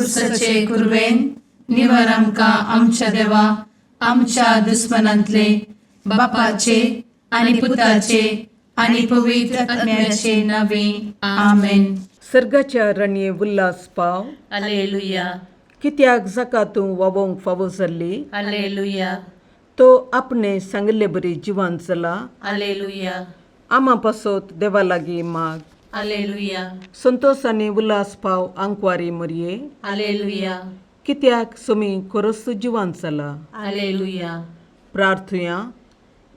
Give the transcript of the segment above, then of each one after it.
कुर्साचे कुरवेन निवर आमकां आमच्या देवा आमच्या दुस्मनांतले बापाचे आनी पुताचे आनी पवित्र आत्म्याचे नावे. आमेन. सर्गाच्या रणये उल्हास पाव. अलेलुया. कित्याक जाका तूं वावोंक फावो जाल्ली, अलेलुया. तो आपणे सांगिल्ले बरी जिवान चला. अलेलुया. आमा पासत देवा लागीं माग. अलेलुया. संतोस आनी उल्हास पाव आंकवारी मरये. अलेलुया. कित्याक सोमी खरोच जिवान चला. अलेलुया. प्रार्थुया.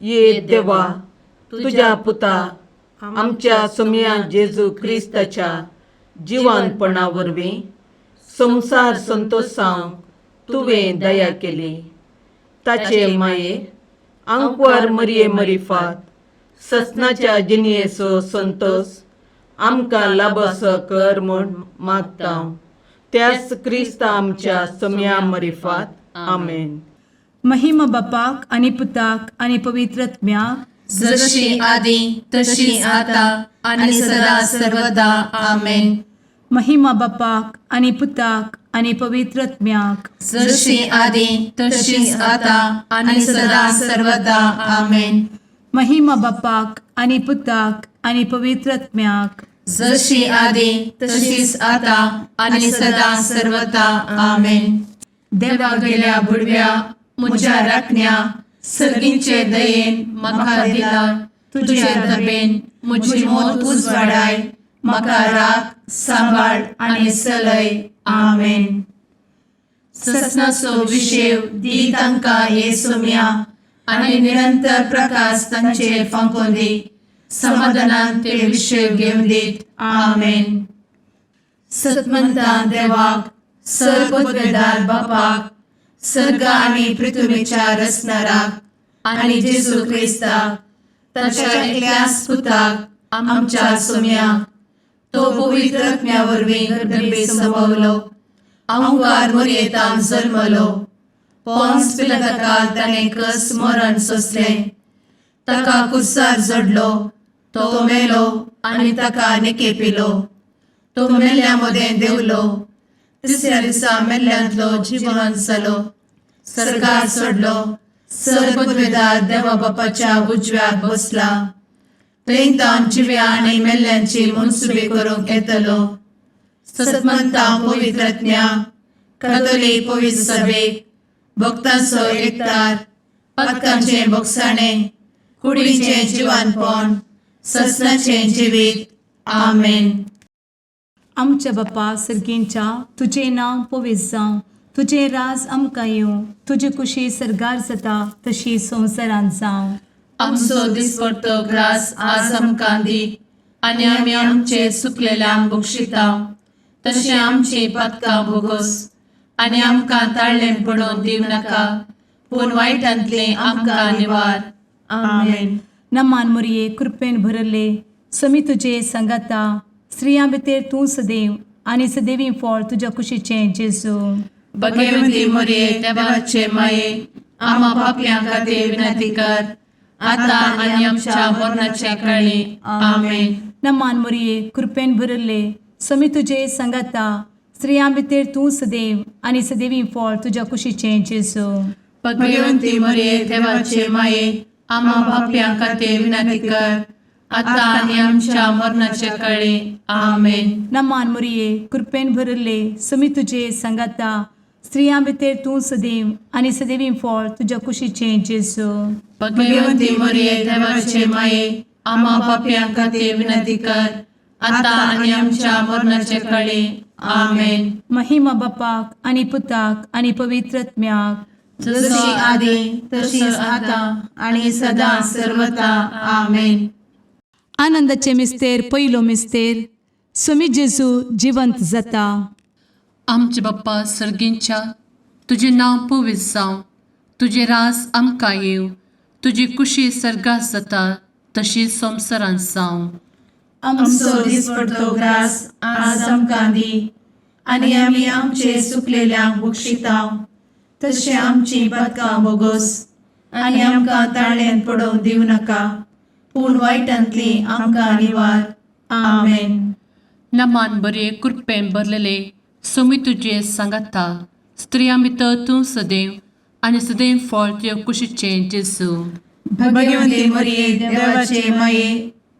ये देवा, तुज्या पुता आमच्या सोमया जेजू क्रिस्ताच्या जिवानपणा वरवीं संवसार संतोसांव तुवें दया केली. ताचे माये आंकवार मरये मरिफात ससनाच्या जिणयेचो संतोस आमकां लाबसो कर म्हूण मागता, त्याच क्रिस्ता आमच्या सोमया मरिफात. आमेन. महिमा बापाक आनी पुताक आनी पवित्र आत्म्याक. जशी आदी तशी आता आणि सदा सर्वदा. आमेन. महिमा बापाक आनी पुताक आनी पवित्र आत्म्याक. जशी आदी तशीच आता आणि सदा सर्वदा. आमेन. महिमा बापाक आनी पुताक आनी पवित्र आत्म्याक. जशी आदी तशीच आता आणि सदा सर्वदा. आमेन. देवा गेल्या बुडव्या म्हज्या राखण्या, सर्गींचे दयेन म्हाका दिला तुझे दबेन म्हजी मोत उजवाडाय, म्हाका राख, सांबाळ आनी चलय. आमेन. ससनाचो विशेव दी तांकां ये सोम्या आनी निरंतर प्रकाश तांचेर फांकोवन दी. समाधानान ते विशेव घेवन दीत. आमेन. सतमंता देवाक, सर्वपदवेदार बापाक, सर्ग आनी पृथ्वीच्या रचणाराक आनी जेजू क्रिस्ताक ताच्या एकल्याच पुताक आमच्या सोम्याक, तो पवित्र आत्म्या वरवीं गर्भे संभवलो, आंकार मोरयेतान जल्मलो, पोन्स पिलाताकाल ताणें कस मरण सोंसलें, ताका कुर्सार जोडलो, तो मेलो आनी ताका निकेपिलो, तो मेल्ल्या मदें देंवलो, तिसऱ्या दिसा मेल्ल्यांतलो जिवन जालो, सरकार सोडलो, सर्वपदवेदार देवा बापाच्या उजव्याक बसला, थंय तावन जिव्या आनी मेल्ल्यांची मनसुबी करूंक येतलो. सतमंता पवित्रज्ञा कथोलीक पवित्र सभेक, भक्तांचो एकतार, पातकांचें बोगसाणें, कुडीचें जिवानपण, ससनाचें जिवीत. आमेन. आमच्या बापा सर्गींच्या, तुजें नांव पवित्र जावं, तुजें राज आमकां येवं, तुजी कुशी सर्गार जाता तशी संवसारांत जावं. आमचो दिसपडतो ग्रास आज आमकां दी आनी आमी आमचे सुकलेल्यांक बक्षिता तशें आमची पातकां भोगोस आनी आमकां ताळ्ळें पडोवन दिवं नाका, पूण वायटांतलें आमकां निवार. आमेन. नमान मोरये, कृपेन भरले, समी तुजे सांगाता, स्त्रियां भितर तूं सदैव आनी सदैवी फळ तुज्या कुशीचें जेजू. भगवती मोरये, देवाचे माये, आमा पापयां खातीर विनंती कर, आतां आनी आमच्या मरणाच्या काळी. आमेन. नमान मोरये, कृपेन भरले, समी तुजे सांगाता, स्त्रियां भितर तूं सदैव आनी सदैवी फळ तुज्या कुशीचें जेजू. भगवंती मोरये, देवाचे माये, आमा पापयां खातीर विनंती कर, आतां आनी आमच्या मरणाच्या काळी. आमेन. नमान मोरये, कृपेन भरले, समी तुजे सांगाता, स्त्रियां भितर तूं सदैव आनी सदैवी फळ तुज्या कुशीचें जेजू. भगवंती मोरये, देवाचे माये, आमा पापयां खातीर विनंती कर, आतां आनी आमच्या मरणाच्या काळी. आमेन. महिमा बापाक आनी पुताक आनी पवित्र आत्म्याक. जशी आदी तशीच आतां आनी सदां सर्वता. आमेन. आनंदाचे मिस्तेर, पयलो मिस्तेर, सुमी जेजू जिवंत जाता. आमचे बाप्पा सर्गींच्या, तुजें नांव पवित्र जावं, तुजें रास आमकां येवं, तुजी कुशी सर्गात जाता तशी संवसारांत जावं. आमचो दिसपडतो ग्रास आज आमकां दी आनी आमी आमचे सुकलेल्यांक बक्षिता तशें आमची पातकां बोगोस आनी आमकां ताळ्ळेंत पडोवंक दिवं नाका, पूण वायटांतली आमकां निवार. आमेन. नमान बरे, कृपेन भरलेले, सोमी तुजे सांगाता स्त्रियां भितर तूं सदैव आनी सदैव फळ तुजे कुशीचें जेजू. भगवती मरिये, देवाचे माये,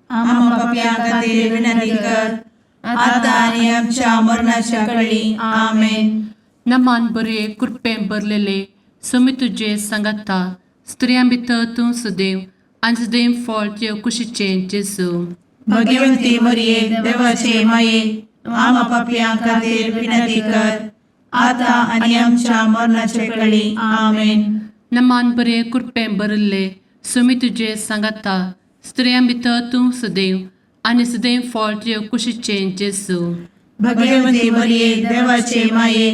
आम्हा पापयां खातीर विनंती कर, आता आनी आमच्या मरणाच्या कळी. आमेन. नमान बरे कृपें भरलेले, सोमी तुजे सांगाता स्त्रियां भितर तूं सदैव आनी सदैव फळ तुजे कुशीचें जेजू. भगवती मरिये, देवाचे माये, आम्हा पापयां खातीर विनंती कर, आता आनी आमच्या मरणाच्या कळी. आमेन. नमान बरे कृपें भरिल्ले, सोमी तुजे सांगाता स्त्रियां भितर तूं सदैव आनी सदैव फळ तुजे कुशीचें जेजू. भगवती मरिये, देवाचे माये,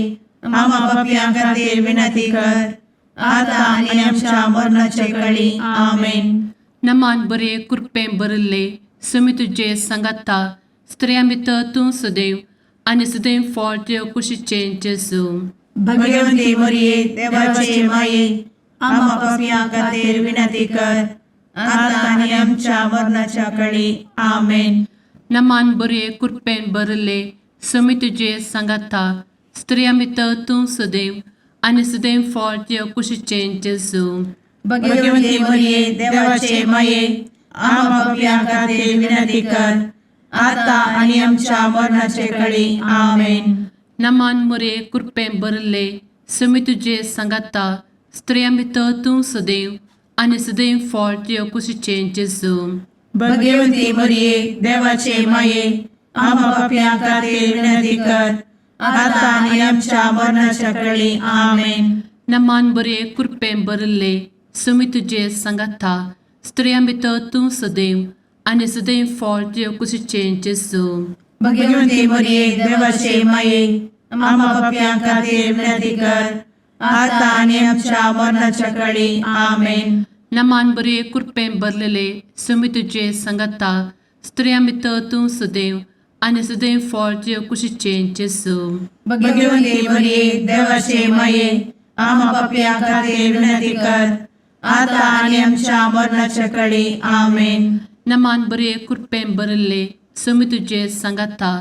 आम्हा पापयां खातीर विनंती कर, आता आनी आमच्या मरणाच्या कळी. आमेन. नमान बरे कृपें भरिल्ले, सोमी तुजे सांगाता स्त्रियां भितर तूं सदैव आनी सदैव फळ तुजे कुशीचें जेजू. भगवती मरिये, देवाचे माये, आम्हा पापयां खातीर विनंती कर, आता आनी आमच्या मरणाच्या कळी. आमेन. नमान बरे कृपेन भरिल्ले, सोमी तुजे सांगाता स्त्रियां भितर तूं सदैव आनी सदैव फळ तुजे कुशीचें जेजू. भगवती मरिये, देवाचे माये, आम्हा पापयां खातीर विनंती कर, आता आनी आमच्या मरणाचे कळी. आमेन. नमान मोरे कृपेन भरिल्ले, सोमी तुजे सांगाता स्त्रियां भितर तूं सदैव आनी सदैव फळ तुजे कुशीचें जेजू. भगवती मरिये, देवाचे माये, आम्हा पापयां खातीर विनंती कर, आता आनी आमच्या मरणाच्या कळी. आमेन. नमान बरे कृपेन भरिल्ले, सोमी तुजे सांगाता स्त्रियां भितर तूं सदैव आनी सदैव फळ तुजे कुशीचें जेजू. भगवती मरिये, देवाचे माये, आम्हा पापयां खातीर विनंती कर, आता आनी आमच्या मरणाच्या कळी. आमेन. नमान बरे कृपेन भरलेले, सोमी तुजे सांगाता स्त्रियां भितर तूं सदैव आनी सदैव फळ तुजे कुशीचें जेजू. भगवती मरिये, देवाचे माये, आम्हा पापयां खातीर विनंती कर, आता आनी आमच्या मरणाच्या कळी. आमेन. नमान बरे कृपेन भरिल्ले, सोमी तुजे सांगाता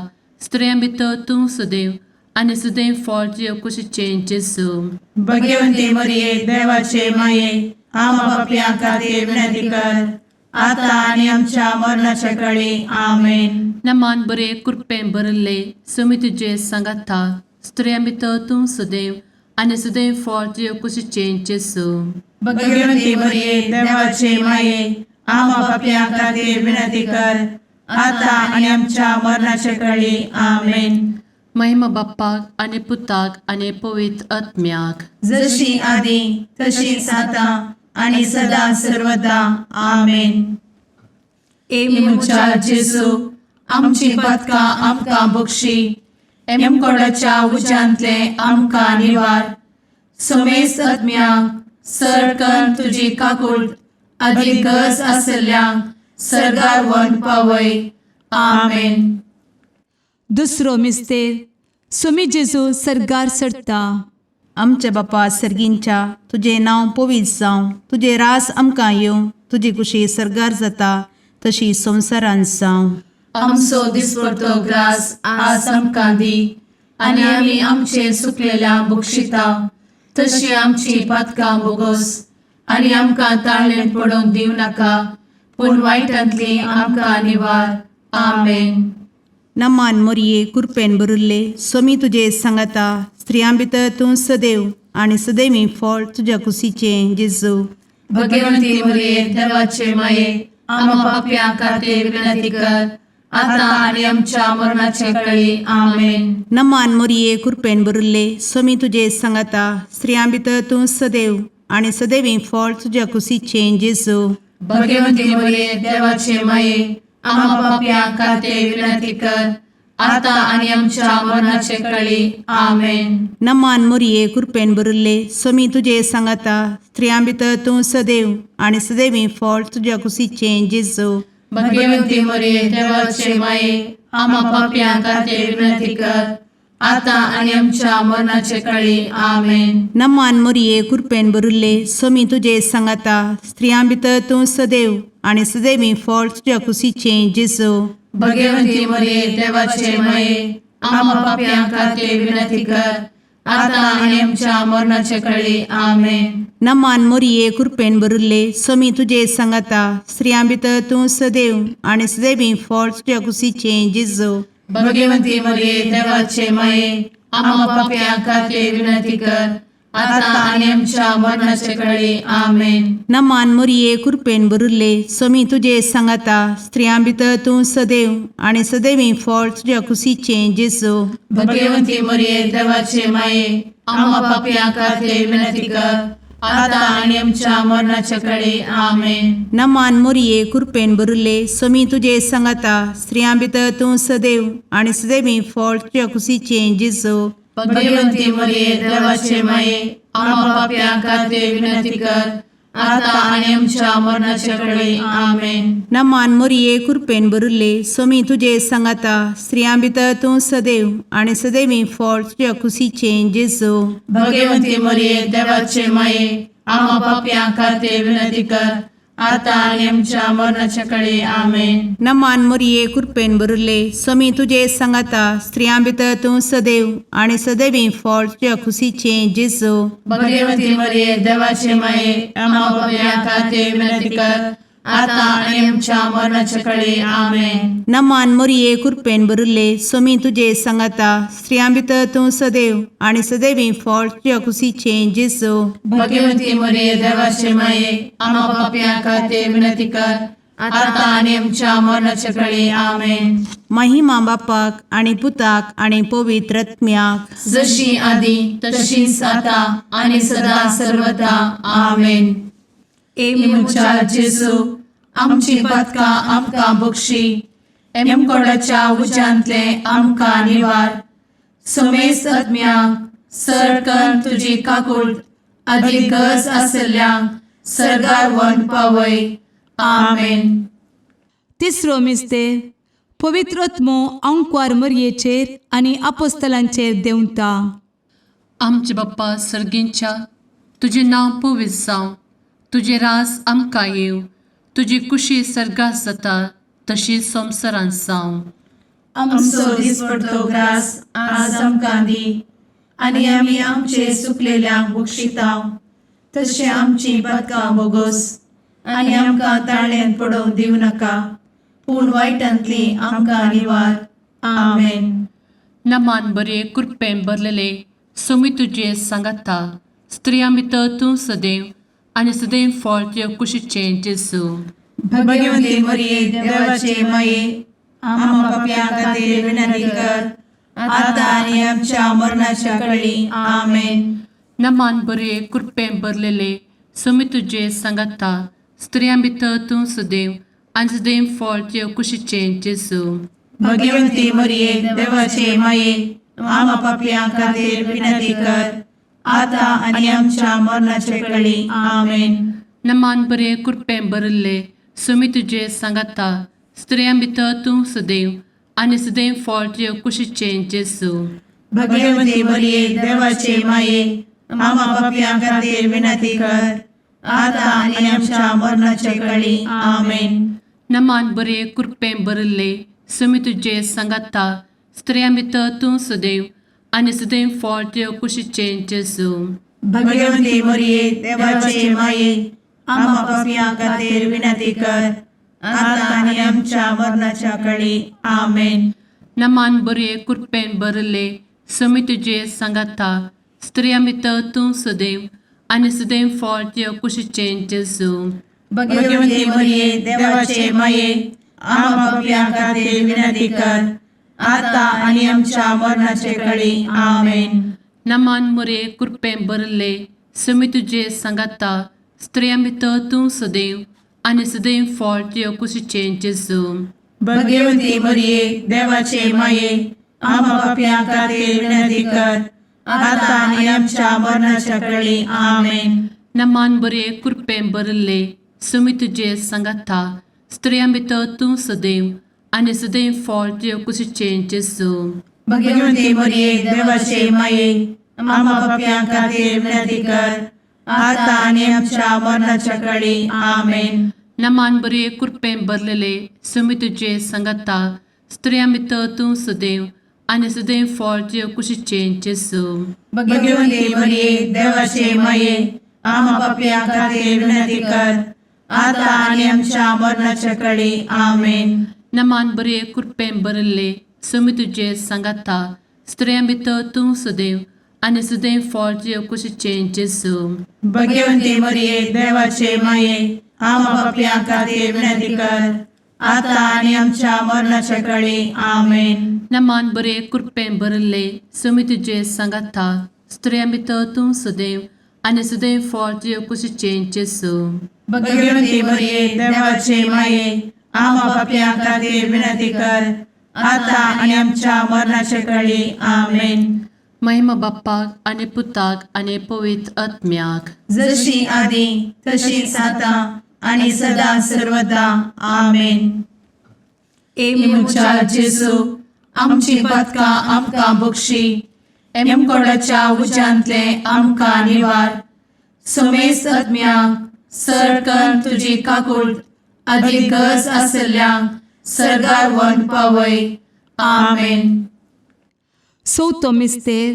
स्त्रियां भितर तूं सदैव आनी सदैव फळ तुजे कुशीचें जेजू. भगवती मरिये, देवाचे माये, आम्हा पापयां खातीर विनंती कर, आता आनी आमच्या मरणाच्या कळी. आमेन. नमान बरे कृपेन भरिल्ले, सोमी तुजे सांगाता स्त्रियां भितर तूं सदैव आनी सदैव फळ तुजे कुशीचें जेजू. भगवती मरिये, देवाचे माये, आम्हा पापयां खातीर विनंती कर, आता आनी आमच्या मरणाच्या कळी. आमेन. महिमा बाप्पाक आनी पुताक आनी पवित्र आत्म्याक, जशी आदी तशीच आता आणि सदा सर्वदा. आमेन. ए म्हज्या जेजू, आमची पातकां आमकां बक्षी, एमकोडाच्या उज्यांतले आमकां निवार, समेस्त आत्म्यांक सरकन तुजी काकूट आदी गरज आसल्ल्यांक सर्गार व्हरून पावय. आमेन. दुसरो मिस्तेर, सोमी जेजू सर्गार चडटा. आमच्या बापा सर्गींच्या, तुजें नांव पवित्र जावं, तुजें रास आमकां येवं, तुजी कुशी सर्गार जाता तशी संवसारांत जावं. आमचो दिसपडतो ग्रास आज आमकां दी, आनी आमी आमचे सुकलेल्या बक्षिता तशी आमची पातकां बोगोस, आनी आमकां ताळणें पडोवंक दिवं नाका, पूण वायटांतली आमकां निवार. आमेन. नमान मोरये, कुरपेन भरिल्ले, सोमी तुजे सांगाता, स्त्रियां भितर तूं सदैव आनी सदैवी फळ तुज्या कुशीचें जेजू. भगवंती मरिये, देवाचे माये, आम्हा पापयां खातीर विनंती कर, आता आनी आमच्या मरणाचे कळी. आमेन. नमान मोरये, कुरपेन भरिल्ले, सोमी तुजे सांगाता, स्त्रियां भितर तूं सदैव आनी सदैवी फळ तुज्या कुशीचें जेजू. भगवंती मरिये, देवाचे माये, आम्हा पापयां खातीर विनंती कर, आता आनी आमच्या मरणाचे कळी. आमेन. नमान मोरये, कुरपेन भरिल्ले, सोमी तुजे सांगाता, स्त्रियां भितर तूं सदैव आनी सदैवी फळ तुज्या कुशीचें जेजू. भगवंती मरिये, देवाचे माये, आम्हा पापयां खातीर विनंती कर, आता आनी आमच्या मरणाचे कळी. आमेन. नमान मोरये, कुरपेन भरिल्ले, सोमी तुजे सांगाता, स्त्रियां भितर तूं सदैव आनी सदैवी फळ तुज्या कुशीचें जेजू. भगवंती मरिये, देवाचे माये, आम्हा पापयां खातीर विनंती कर आतां आनी आमच्या मरणाचे कळी. आमेन. नमान मोरये, कृपेन भरिल्ले, स्वामी तुजे सांगाता. स्त्रियां भितर तूं सदैव आनी सदैवी फळ तुज्या कुशीचें जेजू. भगवंती मरिये, देवाचे माये, आम्हा पापयां खातीर विनंती कर आतां आनी आमच्या मरणाचे कळी. आमेन. नमान मोरये, कृपेन भरिल्ले, स्वामी तुजे सांगाता. स्त्रियां भितर तूं सदैव आनी सदैवी फळ तुज्या कुशीचें जेजू. भगवंती मरिये, देवाचे माये, आम्हा पापयां खातीर विनंती कर आतां आनी आमच्या मरणाचे कळी. आमेन. नमान मोरये, कृपेन भरिल्ले, स्वामी तुजे सांगाता. स्त्रियां भितर तूं सदैव आनी सदैवी फळ तुज्या कुशीचें जेजू. भगवंती मरिये, देवाचे माये, आम्हा पापयां खातीर विनंती कर आतां आनी आमच्या मरणाचे कळी. आमेन. नमान मोरये, कृपेन भरिल्ले, स्वामी तुजे सांगाता. स्त्रियां भितर तूं सदैव आनी सदैवी फळ तुज्या कुशीचें जेजू. भगवंती मरिये, देवाचे माये, आम्हा पापयां खातीर विनंती कर आतां आनी आमच्या मरणाच्या कळी. आमेन. नमान मोरये, कृपेन भरिल्ले, स्वामी तुजे सांगाता. स्त्रियां भितर तूं सदैव आनी सदैवी फळ तुज्या कुशीचें जेजू. भगवंती मरिये, देवाचे माये, आम्हा पापयां खातीर विनंती कर आतां आनी आमच्या मरणाच्या कळी. आमेन. नमान मोरये, कृपेन भरिल्ले, स्वामी तुजे सांगाता. स्त्रियां भितर तूं सदैव आनी सदैवी फळ तुज्या कुशीचें जेजू. भगवंती मरिये, देवाचे माये, आम्हा पापयां खातीर विनंती कर आतां आनी आमच्या मरणाच्या कळी. आमेन. महिमा बापाक आनी पुताक आनी पवित्र आत्म्याक. जशी आदी तशीच आता आणि सदा सर्वदा. आमेन. ए म्हज्या जेजू, आमची पातकां आमकां बक्षी, एमकोडाच्या उज्यांतले आमकां निवार, समेस्त आत्म्यांक सरकन तुजी काकूट आदी गरज आसल्ल्यांक सरगार व्हरून पावय. आमेन. तिसरो मिस्तेर, पवित्र आत्मो अंकवार मरयेचेर आनी आपोस्तलांचेर देंवता. आमचे बाप्पा सर्गींच्या, तुजें नांव पवित्र जावं, तुजें राज आमकां येवं, तुजी कुशी सर्गात जाता तशी संवसारांत जावं. आमचो दिसपडतो ग्रास आज आमकां दी आनी आमी आमचे सुकलेल्यांक बक्षितांव तशें आमची पातकां बोगोस आनी आमकां ताळ्यान पडोवंक दिवं नाका, पूण वायटांतली आमकां निवार. आमेन. नमान बरे, कृपेन भरलेले, सोमी तुजे सांगाता. स्त्रियां भितर तूं सदैव आनी सदैव फळ तुज्या कुशीचें जेजू. भगवंती मरिये, देवाचे माये, आम्हा पापयां खातीर विनंती कर आता आनी आमच्या मरणाच्या कळी. आमेन. नमान बरे, कृपेन भरलेले, सोमी तुजे सांगाता. स्त्रियां भितर तूं सदैव आनी सदैव फळ तुज्या कुशीचें जेजू. भगवंती मरिये, देवाचे माये, आम्हा पापयां खातीर विनंती कर आता आनी आमच्या मरणाच्या कळी. आमेन. नमान बरे, कृपेन भरिल्ले, सोमी तुजे सांगाता. स्त्रियां भितर तूं सदैव आनी सदैव फळ तुज्या कुशीचें जेजू. भगवंती मरिये, देवाचे माये, आम्हा पापयां खातीर विनंती कर आता आनी आमच्या मरणाच्या कळी. आमेन. नमान बरे, कृपेन भरिल्ले, सोमी तुजे सांगाता. स्त्रियां भितर तूं सदैव आनी सदैव फळ तुज्या कुशीचें जेजू. भगवंती मरिये, देवाचे माये, आम्हा पापयां खातीर विनंती कर आता आनी आमच्या मरणाच्या कळी. आमेन. नमान बरे, कृपेन भरिल्ले, सोमी तुजे सांगाता. स्त्रियां भितर तूं सदैव आनी सदैव फळ तुज्या कुशीचें जेजू. भगवंती मरिये, देवाचे माये, आम्हा पापयां खातीर विनंती कर आता आनी आमच्या मरणाचे कळी. आमेन. नमान मुरे, कृपेन भरिल्ले, सोमी तुजे सांगाता. स्त्रियां भितर तूं सदैव आनी सदैव फळ तुज्या कुशीचें जेजू. भगवंती मरिये, देवाचे माये, आम्हा पापयां खातीर विनंती कर आता आनी आमच्या मरणाच्या कळी. आमेन. नमान बरे, कृपेन भरिल्ले, सोमी तुजे सांगाता. स्त्रियां भितर तूं सदैव आनी सदैव फळ तुज्या कुशीचें जेजू. भगवंती मरिये, देवाचे माये, आम्हा पापयां खातीर विनंती कर आता आनी आमच्या मरणाच्या कळी. आमेन. नमान बरे, कृपेन भरलेले, सोमी तुजे सांगाता. स्त्रियां भितर तूं सदैव आनी सदैव फळ तुजे कुशीचें जेजू. भगवंती मरिये, देवाचे माये, आमा पापयां खातीर विनंती कर, आता आनी आमच्या मरणाच्या कडी. आमेन. नमान बरे कृपेन भरिल्ले, स्वामी तुजे सांगाता, स्त्रियां भितर तूं सदैव आनी सदैव फळ तुजे कुशीचें जेजू. भगवंती मरिये, देवाचे माये, आमा पापयां खातीर विनंती कर, आता आनी आमच्या मरणाच्या कडी. आमेन. नमान बरे कृपेन भरिल्ले, स्वामी तुजे सांगाता, स्त्रियां भितर तूं सदैव आनी सदैव फळ तुजे कुशीचें जेजू. भगवंती मरिये, देवाचे माये, आमा पापयां खातीर विनंती कर, आता आनी आमच्या मरणाच्या कडी. आमेन. महिमा बाप्पाक आनी पुताक आनी पवित्र आत्म्याक. जशी आदी तशीच आता आणि सदा सर्वदा. आमेन. ए म्हज्या जेजू, आमची पातकां आमकां बक्षी, एमकोडाच्या उज्यांतले आमकां निवार, समेस्त आत्म्यांक सरकन तुजी काकूळ आदी गरज आसल्ल्यांक सर्गार व्हरून पावय. आमेन. चवथो मिस्तेर,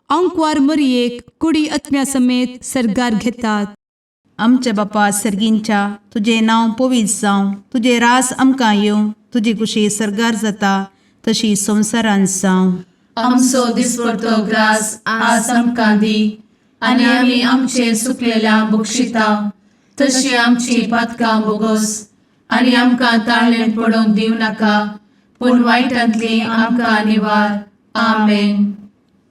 आंकवार मरियेक कुडी आत्म्या समेत सर्गार घेतात. आमच्या बापा सर्गींच्या, तुजें नांव पवित्र जावं, तुजें रास आमकां येवं, तुजी कुशी सर्गार जाता तशी संवसारांत जावं. आमचो दिसपडतो ग्रास आज आमकां दी, आनी आमी आमचे सुकलेल्या बक्षिता तशी आमची पातकां बोगोस, आनी आमकां ताळणेंत पडोवंक दिवं नाका, पूण वायटांतली आमकां निवार. आमेन.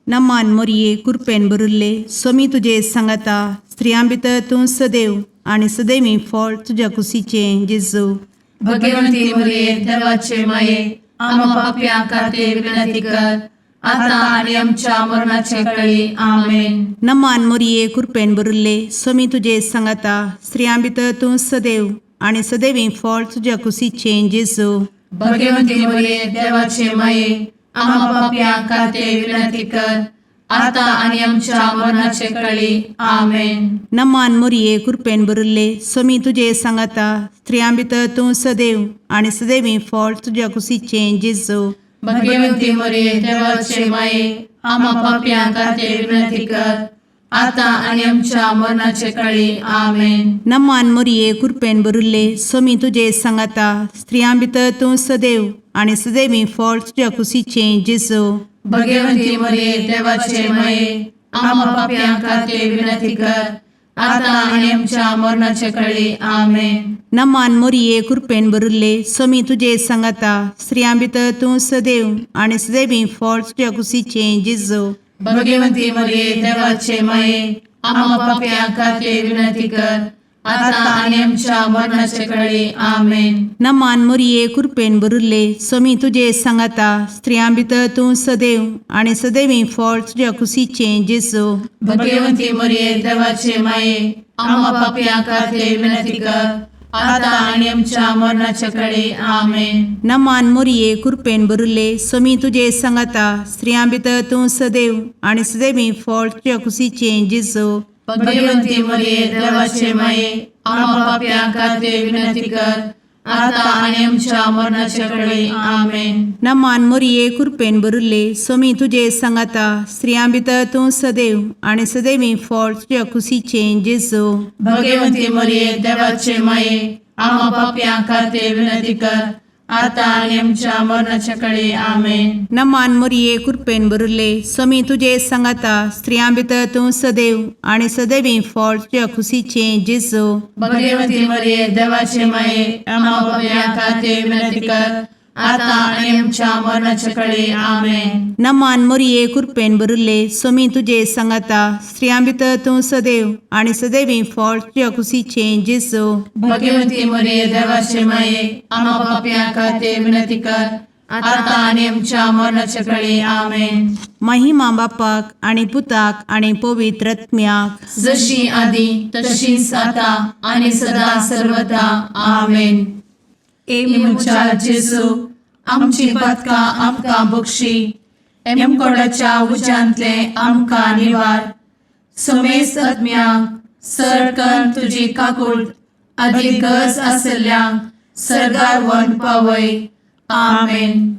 नमान मोरये, कुरपेन भरिल्ले, स्वामी तुजे सांगाता, स्त्रियां भितर तूं सदैव आनी सदैवी फळ तुज्या कुशीचें जेजू. भगवंती मरिये, देवाचे माये, आमा पापयां खातीर विनंती कर, आता आनी आमच्या मरणाचे कळी. आमेन. नमान मोरये, कुरपेन भरिल्ले, स्वामी तुजे सांगाता, स्त्रियां भितर तूं सदैव आनी सदैवी फळ तुज्या कुशीचें जेजू. भगवंती मरिये, देवाचे माये, आमा पापयां खातीर विनंती कर, आता आनी आमच्या मरणाचे कळी. आमेन. नमान मोरये, कुरपेन भरिल्ले, स्वामी तुजे सांगाता, स्त्रियां भितर तूं सदैव आनी सदैवी फळ तुज्या कुशीचें जेजू. भगवंती मरिये, देवाचे माये, आमा पापयां खातीर विनंती कर, आता आनी आमच्या मरणाचे कळी. आमेन. नमान मोरये, कुरपेन भरिल्ले, स्वामी तुजे सांगाता, स्त्रियां भितर तूं सदैव आनी सदैवी फळ तुज्या कुशीचें जेजू. भगवंती मरिये, देवाचे माये, आमा पापयां खातीर विनंती कर, आता आनी आमच्या मरणाचे कळी. आमेन. नमान मोरये, कुरपेन भरिल्ले, स्वामी तुजे सांगाता, स्त्रियां भितर तूं सदैव आनी सदैवी फळ तुज्या कुशीचें जेजू. भगवंती मरिये, देवाचे माये, आमा पापयां खातीर विनंती कर, आता आनी आमच्या मरणाचे कळी. आमेन. नमान मोरये, कुरपेन भरिल्ले, स्वामी तुजे सांगाता, स्त्रियां भितर तूं सदैव आनी सदैवी फळ तुज्या कुशीचें जेजू. भगवंती मरिये, देवाचे माये, आमा पापयां खातीर विनंती कर, आता आनी आमच्या मरणाचे कळी. आमेन. नमान मोरये, कुरपेन भरिल्ले, स्वामी तुजे सांगाता, स्त्रियां भितर तूं सदैव आनी सदैवी फळ तुज्या कुशीचें जेजू. भगवंती मरिये, देवाचे माये, आमा पापयां खातीर विनंती कर, आता आनी आमच्या मरणाचे कळी. आमेन. नमान मोरये, कुरपेन भरिल्ले, स्वामी तुजे सांगाता, स्त्रियां भितर तूं सदैव आनी सदैवी फळ तुज्या कुशीचें जेजू. भगवंती मरिये, देवाचे माये, आमा पापयां खातीर विनंती कर, आता आनी आमच्या मरणाच्या कळी. आमेन. नमान मोरये, कुरपेन भरिल्ले, स्वामी तुजे सांगाता, स्त्रियां भितर तूं सदैव आनी सदैवी फळ तुज्या कुशीचें जेजू. भगवंती मरिये, देवाचे माये, आमा पापयां खातीर विनंती कर, आता आनी आमच्या मरणाच्या कळी. आमेन. नमान मोरये, कुरपेन भरिल्ले, स्वामी तुजे सांगाता, स्त्रियां भितर तूं सदैव आनी सदैवी फळ तुज्या कुशीचें जेजू. भगवंती मरिये, देवाचे माये, आमा पापयां खातीर विनंती कर, आता आनी आमच्या मरणाच्या कळी. आमेन. महिमा बापाक आनी पुताक आनी पवित्र आत्म्याक. जशी आदी तशीच आता आणि सदा सर्वदा. आमेन. ए म्हज्या जेजू, आमची पातकां आमकां बक्षी, एमकोडाच्या उज्यांतले आमकां निवार, समेस्त आत्म्यांक सरकन तुजी काकूळ आदी गरज आसल्ल्यांक सर्गार व्हरून पावय. आमेन.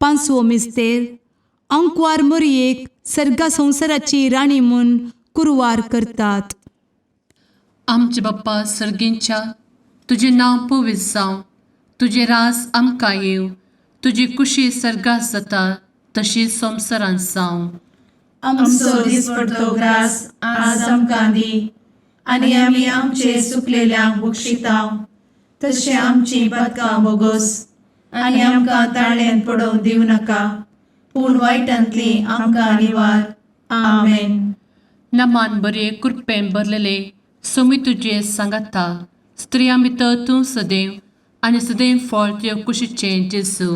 पांचवो मिस्तेर आंकवार मोरयेक सर्गा संवसाराची राणी म्हूण कुरवार करतात. आमचे बाप्पा सर्गींच्या, तुजें नांव पवित्र जावं, तुजें राज आमकां येवं, तुजी कुशी सर्गात जाता तशी संवसारांत जावं. आमचो दिसपडतो ग्रास आज आमकां दी आनी आमी आमचे सुकलेल्यांक बक्षितांव तशें आमची पदकां बोगोस आनी आमकां ताळ्यान पडोवंक दिवं नाका पूण वायटांतली आमकां निवार. आमेन. नमान बरे कृपेन भरलेले सोमी तुजे सांगाता, स्त्रियां भितर तूं सदैव आनी सदैव फळ तुजे कुशीचें जेजू.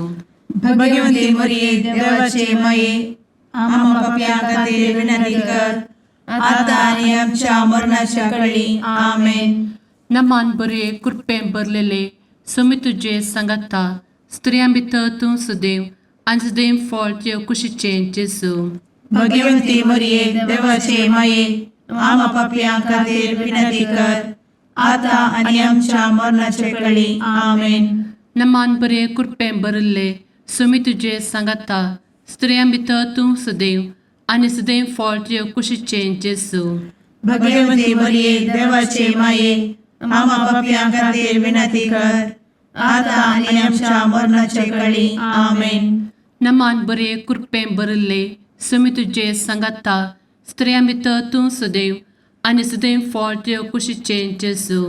भगवंती मरिये, देवाचे माये, आम्हा पापयां खातीर विनंती कर आता आनी आमच्या मरणाच्या कळी. आमेन. नमान बरे कृपेन भरलेले सोमी तुजे सांगाता, स्त्रियां भितर तूं सदैव आनी सदैव फळ तुजे कुशीचें जेजू. भगवंती मरिये, देवाचे माये, आम्हा पापयां खातीर विनंती कर आता आनी आमच्या मरणाच्या कळी. आमेन. नमान बरे कृपेन भरिल्ले सोमी तुजे सांगाता, स्त्रियां भितर तूं सदैव आनी सदैव फळ तुजे कुशीचें जेजू. भगवंती मरिये, देवाचे माये, आम्हा पापयां खातीर विनंती कर आता आनी आमच्या मरणाच्या कळी. आमेन. नमान बरे कृपेन भरिल्ले सोमी तुजे सांगाता, स्त्रियां भितर तूं सदैव आनी सदैव फळ तुजे कुशीचें जेजू.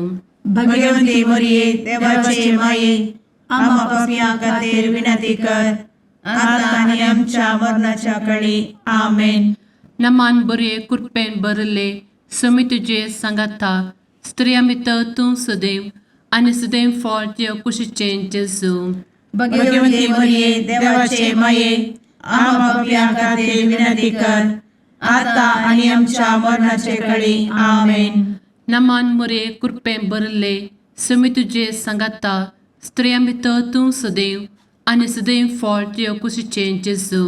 भगवंती मरिये, देवाचे माये, आम्हा पापयां खातीर विनंती कर आता आनी आमच्या मरणाच्या कळी. आमेन. नमान बरे कृपेन भरिल्ले सोमी तुजे सांगाता, स्त्रियां भितर तूं सदैव आनी सदैव फळ तुजे कुशीचें जेजू. भगवंती मरिये, देवाचे माये, आम्हा पापयां खातीर विनंती कर आता आनी आमच्या मरणाचे कळी. आमेन. नमान मोरे कृपेन भरिल्ले सोमी तुजे सांगाता, स्त्रियां भितर तूं सदैव आनी सदैव फळ तुजे कुशीचें जेजू.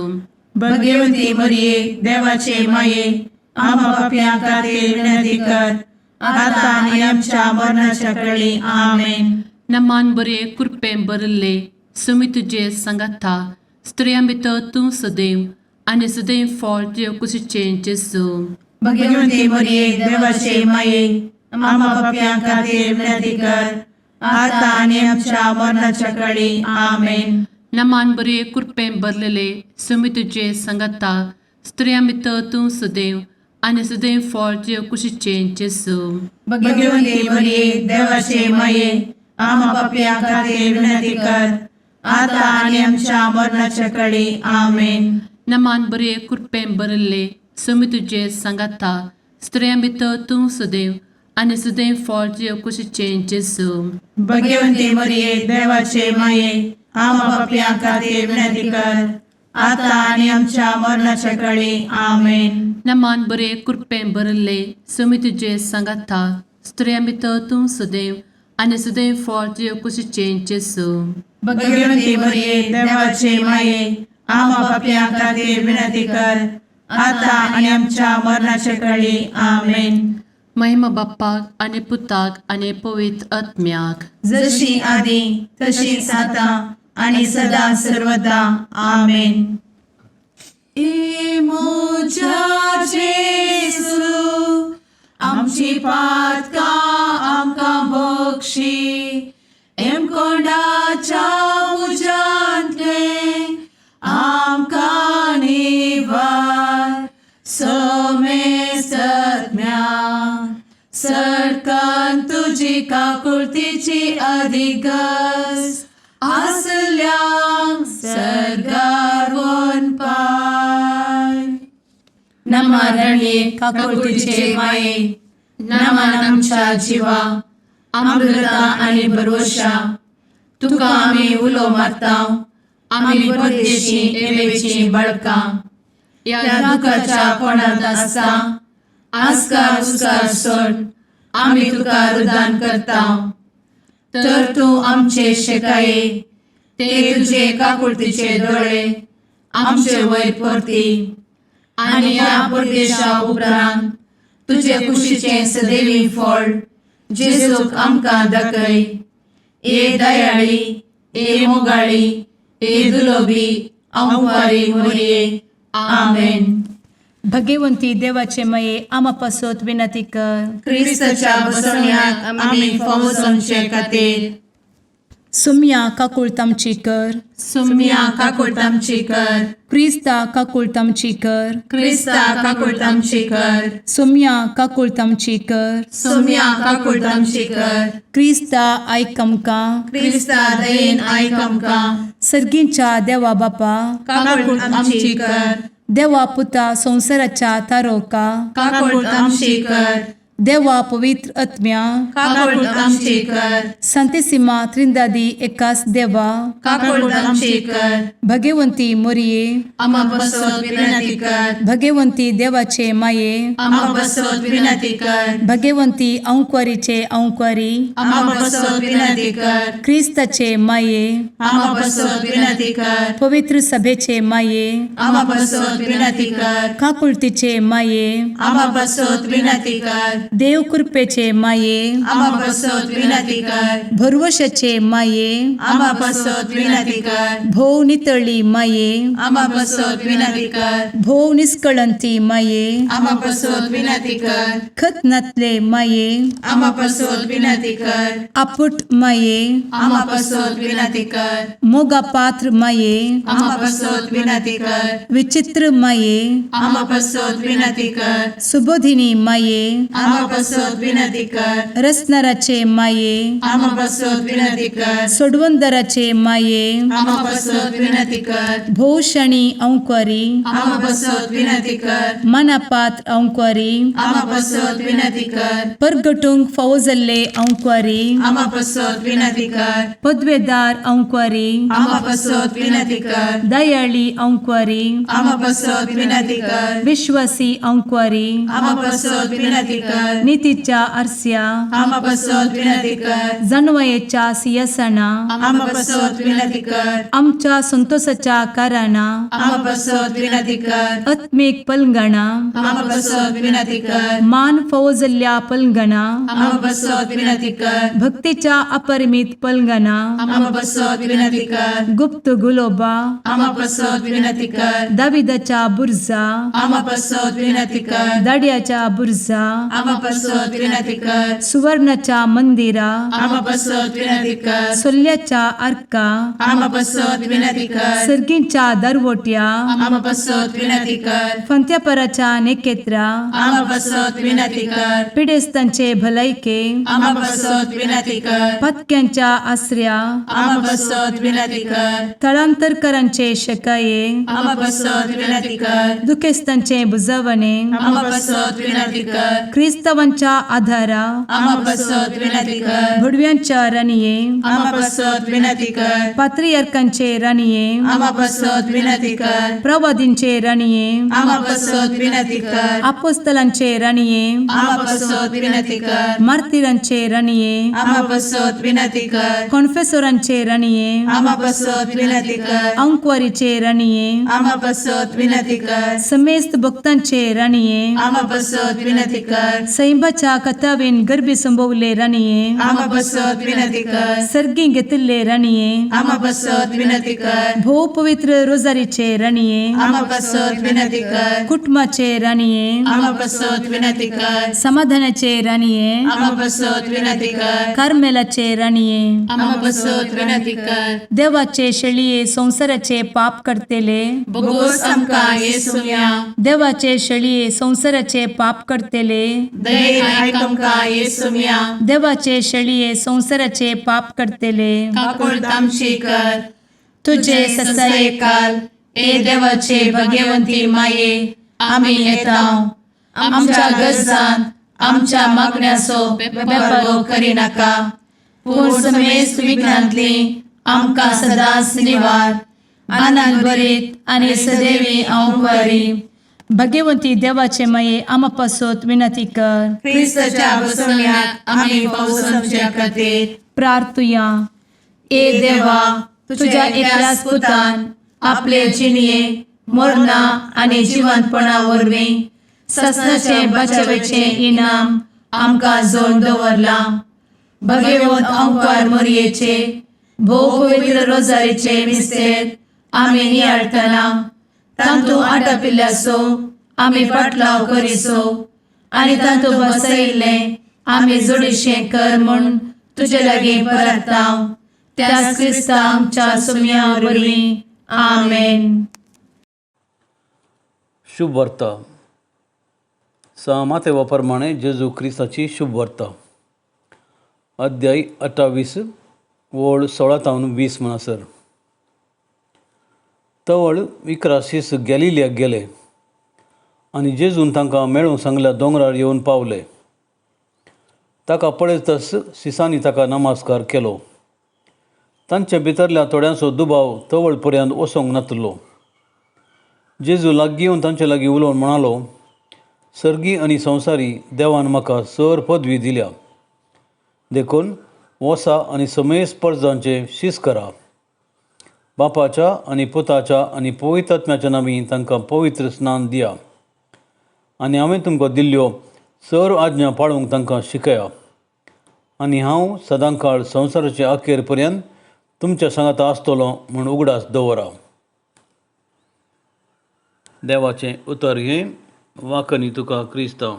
भगवंती मरिये, देवाचे माये, आम्हा पापयां खातीर विनंती कर आता आनी आमच्या मरणाच्या कळी. आमेन. नमान बरे कृपेन भरिल्ले सोमी तुजे सांगाता, स्त्रियां भितर तूं सदैव आनी सदैव फळ तुजे कुशीचें जेजू. भगवंती मरिये, देवाचे माये, आम्हा पापयां खातीर विनंती कर आता आनी आमच्या मरणाच्या कळी. आमेन. नमान बरे कृपेन भरलेले सोमी तुजे सांगाता, स्त्रियां भितर तूं सदैव आनी सदैव फळ तुजे कुशीचें जेजू. भगवंती मरिये, देवाचे माये, आम्हा पापयां खातीर विनंती कर आता आनी आमच्या मरणाच्या कळी. आमेन. नमान बरे कृपेन भरिल्ले सोमी तुजे सांगाता, स्त्रियां भितर तूं सदैव आनी सदैव फळ तुजे कुशीचें जेजू. भगवंती मरिये, देवाचे माये, आम्हा पापयां खातीर विनंती कर आता आनी आमच्या मरणाच्या कळी. आमेन. नमान बरे कृपेन भरिल्ले सोमी तुजे सांगाता, स्त्रियां भितर तूं सदैव आनी सदैव फळ तुजे कुशीचें जेजू. भगवंती मरिये, देवाचे माये, आम्हा पापयां खातीर विनंती कर आता आनी आमच्या मरणाच्या कळी. आमेन. महिमा बाप्पाक आनी पुताक आनी पवित्र आत्म्याक, जशी आदी तशीच आता आणि सदा सर्वदा. आमेन. ए म्हज्या जेजू, आमची पातकां आमकां बक्षी, एमकोंडाच्या उज्यांतलें आमकां निवार, समेस्तज्ञा सरकान तुजी काकुळतीची अधिगस आसल्यांक सर्गार वनपाय. नमरणये काकुळतीचे माये, नमन आमच्या जिवा, अमृता आणि भरवशा, तुका आमी उलो मारता, आमी परदेशी एवेची बळकां, ह्या दुखाच्या कोणांत आसता आस्कार उस्कार सोड आमी तुका रुदान करता, तर तूं आमचे शेकाये ते तुजे काकुळतीचे दोळे आमचे वयर परती आनी ह्या परदेशा उपरांत तुजे कुशीचें सदैवी फळ जेजूक आमकां दाखय. ए दयाळी, ए मोगाळी, ए दुलोबी आंवकारी मोरये. आमेन. भगवंती देवाचे मये आमा पासत विनंती कर. क्रिस्ताच्या बसवण्याक आमी फावो जावचे खातीर. सुम्या काकुळट आमची कर. सुम्या काकुळट आमची कर. क्रिस्ता काकुळट आमची कर. क्रिस्ता काकुळट आमची कर. सुम्या काकुळट आमची कर. सुम्या काकुळट आमची कर. क्रिस्ता आयक आमकां. क्रिस्ता दयेन आयक आमकां. सर्गींच्या देवा बापा, काकुळट आमची कर. देवा पुता संवसाराच्या तारोका, काकुळट आमची कर. देवा पवित्र आत्म्या, काकुळट आमची कर. संतेसिमा त्रिंदादी एकास देवा, काकुळट आमची कर. भगवंती मोरये, आमा पासत विनंती कर. भगवंती देवाचे माये, आमा आमा पासत विनंती कर. भगवंती अंकवारीचे अंकवारी, आमा पासत विनंती कर. क्रिस्ताचे माये, आमा पासत विनंती कर. पवित्र सभेचे माये, आमा पासत विनंती कर. काकुळतीचे माये, आमा पासत विनंती कर. देव कृपेचे माये, आमा पासत विनंती कर. भरवशाचे माये, आमा पासत विनंती कर. भोव नितळी माये, आमा पासत विनंती कर. भोव निस्कळंती माये, आमा पासत विनंती कर. खत नातले माये, आमा पासत विनंती कर. आपुट माये, आमा पासत विनंती कर. मोगा पात्र माये, आमा पासत विनंती कर. विचित्र माये, आमा पासत विनंती कर. सुबोधिनी माये, आमा पासत विनंती कर. रसनाराचे माये, आमा पासत विनंती कर. सोडवंदराचे माये, आमा पासत विनंती कर. भोवशणी अंकवारी, आमा पासत विनंती कर. मनापात्र अंकवारी, आमा पासत विनंती कर. परगटूंक फावो जाल्ले अंकवारी, आमा पासत विनंती कर. पदवेदार अंकवारी, आमा पासत विनंती कर. दयाळी अंकवारी, आमा पासत विनंती कर. विश्वासी अंकवारी, आमा पासत विनंती कर. नितीच्या आरस्या, आमा पासत विनंती कर. जानवयेच्या सियासना, आमा पासत विनंती कर. आमच्या संतोषाच्या कारणां, आमा पासत विनंती कर. आत्मीक पलंगणा, आमा पासत विनंती कर. मान फावो जाल्ल्या पलंगणा, आमा पासत विनंती कर. भक्तीच्या अपरिमित पलंगणा, आमा पासत विनंती कर. गुप्त गुलोबा, आमा पासत विनंती कर. दाविदाच्या बुर्जा, आमा पासत विनंती कर. दाड्याच्या बुर्जा, आमा पासत विनंती कर. सुवर्णाच्या मंदिरा, आमा पासत विनंती कर. सोल्ल्याच्या आर्का, आमा पासत विनंती कर. सर्गींच्या दरवट्या, आमा पासत विनंती कर. फंत्यापराच्या नेकेत्रा, आमा पासत विनंती कर. पिडेस्तांचे भलायके, आमा पासत विनंती कर. पातक्यांच्या आसऱ्या, आमा पासत विनंती कर. थळांतरकरांचे शकाये, आमा पासत विनंती कर. दुखेस्तांचे बुजवणे, आमा पासत विनंती कर. क्रिस्तावांच्या आधारा, आमा पासत विनंती कर. भुडव्यांच्या राणये, आमा पासत विनंती कर. पात्रियार्कांचे राणये, आमा पासत विनंती कर. प्रवादींचे राणये, आमा पासत विनंती कर. आपोस्तलांचे राणये, आमा पासत विनंती कर. मार्तिरांचे राणये, आमा पासत विनंती कर. कॉन्फेसोरांचे राणये, आमा पासत विनंती कर. अंकवारीचे राणये, आमा पासत विनंती कर. समेस्त भक्तांचे राणये, आमा पासत विनंती कर. सैंबाच्या कथावेन गर्भी संभवले राणये, आमा पासत विनंती कर. सर्गी घेतिल्ले राणये, आमा पासत विनंती कर. भोव पवित्र रोजारीचे राणये, आमा पासत विनंती कर. कुटुंबाचे राणये, आमा पासत विनंती कर. समाधानाचे राणये, आमा पासत विनंती कर. कार्मेलाचे राणये, आमा पासत विनंती कर. देवाचे शेळये संवसाराचे पाप करतेले, बोगोस आमकां येसुम्या. देवाचे शेळये संवसाराचे पाप करतेले, दयेन आयक आमकां येसुम्या. देवाचे शेळये संवसाराचे पाप करतेले, काकुळट आमची कर. तुझे ससायेकाल ए देवाचे भगवंती माये, आमी येता आमच्या गरजान आमच्या मागण्याचो बेपारो करिनाका, पूण समेस्त विघ्नांतली आमकां सदांच निवार. आनंद भरीत आनी सदैवी अंकवारी. भगवंती देवाचे माये आमा पासत विनंती कर. क्रिस्ताच्या बसवण्याक आमी फावो समच्या खातीर. प्रार्थुया. ए देवा, तुझ्या एकल्याच पुतान आपले जिणये मरणा आनी जिवंतपणा वरवीं ससनाचें बचावेचें इनाम आमकां जोड दवरलां. भगवंत अंकार मोरयेचे भोव पवित्र रोजारीचे मिस्तेर आमी नियाळटना तांतू आटापिल्ल्याचो आमी पाटलाव करिसो आनी तांतू बसयिल्लें आमी जोडीशें कर म्हूण तुजे लागीं परताव त्याच क्रिस्ता आमच्या सुमया वरवीं. आमेन. शुभ वार्ता मातेवा प्रमाणे जेजू क्रिस्ताची शुभ वार्ता, अध्याय 28 वळ 16 तावन 20 म्हणसर. तवळ 11 शीस गॅलिलियाक गेले आनी जेजून तांकां मेळूंक सांगल्या दोंगरार येवन पावले. ताका पळयतच शिसांनी ताका नमस्कार केलो. तांच्या भितरल्या थोड्यांचो दुबाव तवळ पर्यंत वचोंक नातलो. जेजू लागीं येवन तांचे लागीं उलोवन म्हणालो, सर्गी आनी संवसारी देवान म्हाका सर पदवी दिल्या, देखून वसा आनी समेस परजांचे शीस करा. बापाच्या आनी पुताच्या आनी पवित्र आत्म्याच्या नांवी तांकां पवित्र स्नान दिया आनी हांवें तुमकां दिल्ल्यो सर आज्ञा पाळूंक तांकां शिकया. आनी हांव सदांकाळ संवसाराचे अखेर पर्यंत तुमच्या सांगाता आसतलो म्हूण उगडास दवरा. देवाचें उतर हें. वाकनी तुका क्रिस्तांव.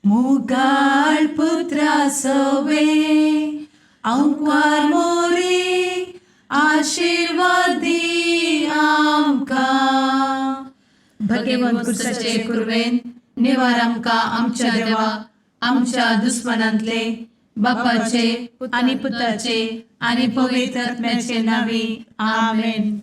मुगाळ पुत्रा सवे अंकार मोरी आशीर्वादी आमकां. भगवंत कुर्साचे कुर्वेन निवार आमकां आमच्या देवा आमच्या दुस्मनांतले बापाचे आनी पुताचे आनी पवित्र आत्म्याचे नांवी. आमेन.